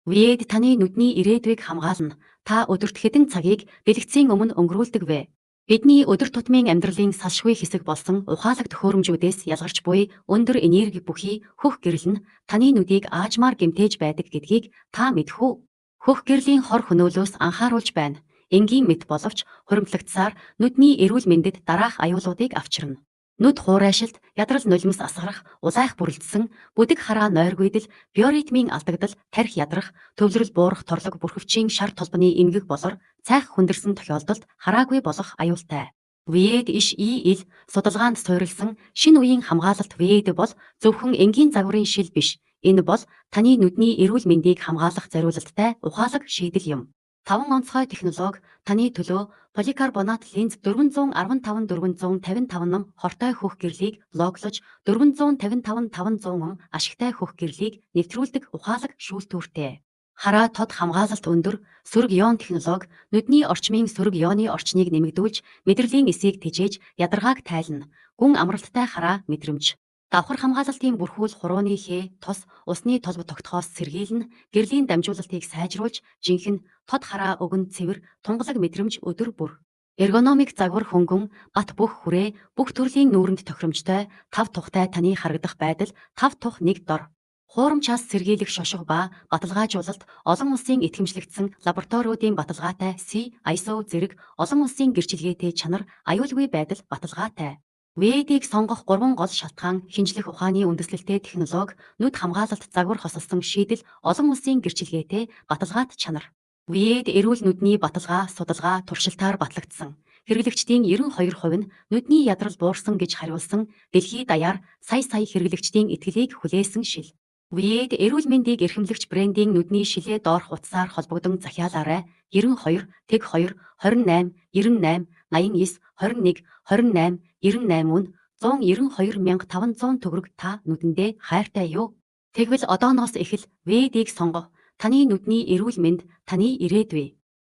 Виэд таны нүдний ирээдүйг хамгаална. Та өдөрт хэдэн цагийг дэлгэцийн өмнө өнгөрүүлдэг вэ? Бидний өдөр тутмын амьдралын салшгүй хэсэг болсон ухаалаг төхөөрөмжүүдээс ялгарч буй өндөр энерги бүхий хөх гэрэл нь таны нүдийг аажмаар гэмтээж байдаг гэдгийг та мэдэх үү? Хөх гэрлийн хор хөнөөлөөс анхааруулж байна. Энгийн мэт боловч хуримтлагцсаар нүдний эрүүл мэндэд дараах аюулуудыг авчирна. Нүд хуурайшилт, ядрал нулимс асгарах, улайх бүрэлдсэн, бүдэг хараа нойргүйдэл, биоритмийн алдагдал, тархи ядрах, төвлөрөл буурах торлог бүрхөвчийн шар толбоны эмгэг болор, цайх хүндэрсэн тохиолдолд хараагүй болох аюултай. Виэд иш И ил судалгаанд суурилсан шинэ үеийн хамгаалалт Виэд бол зөвхөн энгийн загварын шил биш. Энэ бол таны нүдний эрүүл мэндийг хамгаалах зориулалттай ухаалаг шийдэл юм. Таван онцгой технологи таны төлөө поликарбонат линз 415 455 ном хортой хөх гэрлийг блоклож 455 500 ом ашигтай хөх гэрлийг нэвтрүүлдэг ухаалаг шүүлтүүртэй. Хараа тод хамгаалалт өндөр сөрөг ион технологи нүдний орчмын сөрөг ионы орчныг нэмэгдүүлж мэдрэлийн эсийг тэжээж ядаргааг тайлна. Гүн амралттай хараа мэдрэмж. Давхар хамгаалалтын бүрхүүл хурууны хээ, тос, усны толбо тогтхоос сэргийлнэ, гэрлийн дамжуулалтыг сайжруулж, жинхэнэ тод хараа өгөн цэвэр, тунгалаг мэдрэмж өдөр бүр. Эргономик загвар хөнгөн, бат бөх хүрээ, бүх төрлийн нүүрэнд тохиромжтой, тав тухтай таны харагдах байдал, тав тух нэг дор. Хуурамчаас сэргийлэх шошго ба баталгаажуулалт олон улсын итгэмжлэгдсэн лабораториудын баталгаатай C, ISO зэрэг олон улсын гэрчилгээтэй чанар, аюулгүй байдал баталгаатай. ВЭД-ийг сонгох гурван гол шалтгаан шинжлэх ухааны үндэслэлтэй технологи, нүд хамгаалалт загвар хосолсон шийдэл, олон улсын гэрчилгээтэй баталгаат чанар. ВЭД эрүүл нүдний баталгаа, судалгаа, туршилтаар батлагдсан. Хэрэглэгчдийн 92% нь нүдний ядрал буурсан гэж хариулсан дэлхий даяар сая сая хэрэглэгчдийн итгэлийг хүлээсэн шил. ВЭД эрүүл мэндийг эрхэмлэгч брендийн нүдний шилээ доорх утсаар холбогдон захиалаарай 92 тэг 2 28 98 89 21 28 98 үн 192 500 төгрөг та нүдэндээ хайртай юу? Тэгвэл одооноос эхэл ВЭД-ийг сонго. Таны нүдний эрүүл мэнд таны ирээдүй.